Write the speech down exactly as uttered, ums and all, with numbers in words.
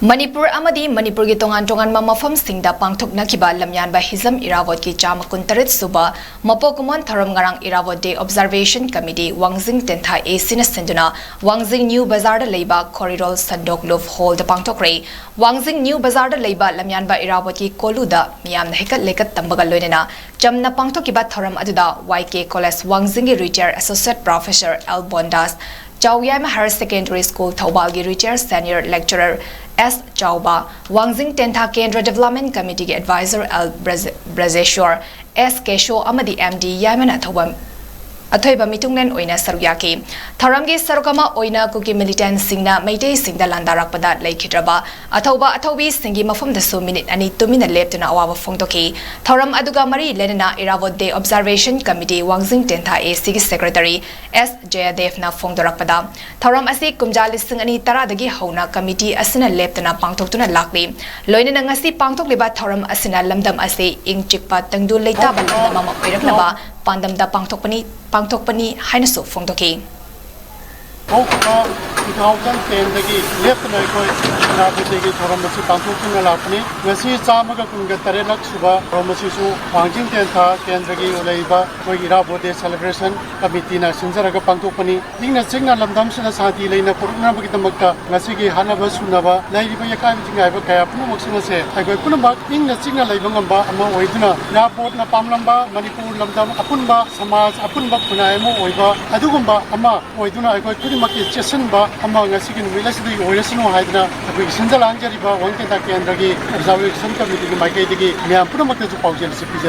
ꯃꯅꯤꯄꯨꯔ ꯑꯃꯗꯤ ꯃꯅꯤꯄꯨꯔꯒꯤ ꯇꯣꯉꯥꯟ ꯇꯣꯉꯥꯟꯕ ꯃꯐꯝꯁꯤꯡꯗ ꯄꯥꯡꯊꯣꯛꯅꯈꯤꯕ ꯂꯝꯌꯥꯟꯕ ꯍꯤꯖꯝ ꯏꯔꯥꯕꯣꯠꯀꯤ ꯆꯥꯝꯃ ꯀꯨꯟꯇꯔꯦꯠ ꯁꯨꯕ ꯃꯄꯣꯛ ꯀꯨꯝꯑꯣꯟ ꯊꯧꯔꯝ ꯉꯔꯥꯡ ꯏꯔꯥꯕꯣꯠ ꯗꯦ ꯑꯣꯕꯖꯥꯔꯕꯦꯁꯟ ꯀꯃꯤꯇꯤ ꯋꯥꯡꯖꯤꯡ ꯇꯦꯟꯊꯥ ꯑꯦ ꯁꯤꯅ ꯁꯤꯟꯗꯨꯅ ꯋꯥꯡꯖꯤꯡ ꯅ꯭ꯌꯨ ꯕꯖꯥꯔꯗ ꯂꯩꯕ ꯈꯣꯔꯤꯔꯣꯜ ꯁꯟꯗꯣꯛ ꯂꯨꯞ ꯍꯣꯜꯗ ꯄꯥꯡꯊꯣꯛꯈ꯭ꯔꯦ꯫ ꯋꯥꯡꯖꯤꯡ ꯅ꯭ꯌꯨ ꯕꯖꯥꯔꯗ ꯂꯩꯕ ꯂꯝꯌꯥꯟꯕ ꯏꯔꯥꯕꯣꯠꯀꯤ ꯀꯣꯂꯨꯗ ꯃꯤꯌꯥꯝꯅ ꯍꯩꯀꯠ ꯂꯩꯀꯠ ꯇꯝꯕꯒ ꯂꯣꯏꯅꯅ ꯆꯝꯅ ꯄꯥꯡꯊꯣꯛꯈꯤꯕ ꯊꯧꯔꯝ ꯑꯗꯨꯗ ꯋꯥꯏ ꯀꯦ ꯀꯣꯂꯦꯖ ꯋꯥꯡꯖꯤꯡꯒꯤ retired associate professor L Bondas, Chaoyaima higher secondary school ꯊꯧꯕꯥꯜꯒꯤ retired senior lecturer S Chaoba, Wangjing Tentha Kendra development ꯀꯃꯤꯇꯤꯒꯤ adviser L Braj-, Brajeshor, S Kesho ꯑꯃꯗꯤ ꯑꯦꯝ ꯗꯤ ꯌꯥꯏꯃꯅ ꯊꯧꯕ ꯑꯊꯣꯏꯕ ꯃꯤꯊꯨꯡꯂꯦꯟ ꯑꯣꯏꯅ ꯁꯔꯨꯛ ꯌꯥꯈꯤ꯫ ꯊꯧꯔꯝꯒꯤ ꯁꯔꯨꯛ ꯑꯃ ꯑꯣꯏꯅ ꯀꯨꯀꯤ ꯃꯤꯂꯤꯇꯦꯟꯁꯤꯡꯅ ꯃꯩꯇꯩꯁꯤꯡꯗ ꯂꯥꯟꯗꯥꯔꯛꯄꯗ ꯂꯩꯈꯤꯗ꯭ꯔꯕ ꯑꯊꯧꯕ ꯑꯊꯧꯕꯤꯁꯤꯡꯒꯤ ꯃꯐꯝꯗꯁꯨ ꯃꯤꯅꯤꯠ ꯑꯅꯤ ꯇꯨꯃꯤꯟꯅ ꯂꯦꯞꯇꯨꯅ ꯑꯋꯥꯕ ꯐꯣꯡꯗꯣꯛꯈꯤ꯫ ꯊꯧꯔꯝ ꯑꯗꯨꯒ ꯃꯔꯤ ꯂꯩꯅꯅ ꯏꯔꯥꯕꯣꯠ ꯗꯦ ꯑꯣꯕꯖꯥꯔꯕꯦꯁꯟ ꯀꯃꯤꯇꯤ ꯋꯥꯡꯖꯤꯡ ꯇꯦꯟꯊꯥ ꯑꯦ ꯁꯤꯒꯤ ꯁꯦꯀ꯭ꯔꯦꯇꯔꯤ ꯑꯦꯁ ꯖꯌꯗꯦꯕꯅ ꯐꯣꯡꯗꯣꯔꯛꯄꯗ, ꯊꯧꯔꯝ ꯑꯁꯤ ꯀꯨꯝꯖꯥ ꯂꯤꯁꯤꯡ ꯑꯅꯤ ꯇꯔꯥꯗꯒꯤ ꯍꯧꯅ ꯀꯃꯤꯇꯤ ꯑꯁꯤꯅ ꯂꯦꯞꯇꯅ ꯄꯥꯡꯊꯣꯛꯇꯨꯅ ꯂꯥꯛꯂꯤ꯫ ꯂꯣꯏꯅꯅ ꯉꯁꯤ ꯄꯥꯡꯊꯣꯛꯂꯤꯕ ꯊꯧꯔꯝ ꯑꯁꯤꯅ ꯂꯝꯗꯝ ꯑꯁꯤ ꯏꯪ ꯆꯤꯛꯄ ꯇꯪꯗꯨ ꯂꯩꯇꯥꯕ ꯂꯝꯗꯝ ꯑꯃ ꯑꯣꯏꯔꯛꯅꯕ ꯄꯥꯟꯗꯝꯗ ꯄꯥꯡꯊꯣꯛꯄꯅꯤ, ꯄꯥꯡꯊꯣꯛꯄꯅꯤ ꯍꯥꯏꯅꯁꯨ ꯐꯣꯡꯗꯣꯛꯈꯤ꯫ ꯍꯧꯈꯤꯕ ꯇꯨ ꯊꯥꯎꯖꯟ ꯇꯦꯟꯗꯒꯤ ꯂꯦꯞꯇꯅ ꯑꯩꯈꯣꯏ ꯏꯔꯥꯕꯣꯠ ꯗꯦꯒꯤ ꯊꯧꯔꯝ ꯑꯁꯤ ꯄꯥꯡꯊꯣꯛꯇꯨꯅ ꯂꯥꯛꯄꯅꯤ꯫ ꯉꯁꯤ ꯆꯥꯝꯃꯒ ꯀꯨꯟꯒ ꯇꯔꯦꯠꯂꯛ ꯁꯨꯕ ꯊꯧꯔꯝ ꯑꯁꯤꯁꯨ ꯋꯥꯡꯖꯤꯡ ꯇꯦꯟꯊꯥ ꯀꯦꯟꯗ꯭ꯔꯒꯤ ꯂꯩꯔꯤꯕ ꯑꯩꯈꯣꯏꯒꯤ ꯏꯔꯥꯕꯣꯠ ꯗꯦ ꯁꯦꯂꯦꯕ꯭ꯔꯦꯁꯟ ꯀꯃꯤꯇꯤꯅ ꯁꯤꯟꯖꯔꯒ ꯄꯥꯡꯊꯣꯛꯄꯅꯤ꯫ ꯏꯪꯅ ꯆꯤꯛꯅ ꯂꯝꯗꯝꯁꯤꯗ ꯁꯥꯟꯇꯤ ꯂꯩꯅ ꯄꯨꯔꯛꯅꯕꯒꯤꯗꯃꯛꯇ ꯉꯁꯤꯒꯤ ꯍꯥꯠꯅꯕ ꯁꯨꯅꯕ ꯂꯩꯔꯤꯕ ꯌꯦꯛꯈꯥꯏꯕ ꯊꯤꯡꯒꯥꯏꯕ ꯀꯌꯥ ꯄꯨꯝꯅꯃꯛꯁꯤꯡ ꯑꯁꯦ ꯑꯩꯈꯣꯏ ꯄꯨꯝꯅꯃꯛ ꯏꯪꯅ ꯆꯤꯛꯅ ꯂꯩꯕ ꯉꯝꯕ ꯑꯃ ꯑꯣꯏꯗꯨꯅ ꯏꯔꯥꯕꯣꯠꯅ ꯄꯥꯝꯂꯝꯕ ꯃꯅꯤꯄꯨꯔ ꯂꯝꯗꯝ ꯑꯄꯨꯟꯕ, ꯁꯃꯥꯖ ꯑꯄꯨꯟꯕ ꯈꯨꯟꯅꯥꯏ ꯑꯃ ꯑꯣꯏꯕ ꯑꯗꯨꯒꯨꯝꯕ ꯑꯃ ꯑꯣꯏꯗꯨꯅ ꯑꯩꯈꯣꯏ ꯈꯨꯗꯤꯡꯃꯛꯀꯤ ꯆꯦꯠꯁꯤꯟꯕ ꯑꯃ ꯉꯁꯤꯒꯤ ꯅꯨꯃꯤꯠ ꯑꯁꯤꯗꯒꯤ ꯑꯣꯏꯔꯁꯅꯨ ꯍꯥꯏꯗꯨꯅ ꯑꯩꯈꯣꯏꯒꯤ ꯁꯤꯟꯖ ꯂꯥꯡꯖꯔꯤꯕ ꯋꯥꯡꯖꯤꯡ ꯇꯦꯟꯊꯥ ꯀꯦꯟꯗ꯭ꯔꯒꯤ ꯑꯣꯕꯖꯥꯔꯕꯦꯁꯟ ꯀꯃꯤꯇꯤꯒꯤ ꯃꯥꯏꯀꯩꯗꯒꯤ ꯃꯌꯥꯝ ꯄꯨꯝꯅꯃꯛꯇꯁꯨ ꯄꯥꯎꯖꯦꯜ ꯑꯁꯤ ꯄꯤꯖꯔꯤ꯫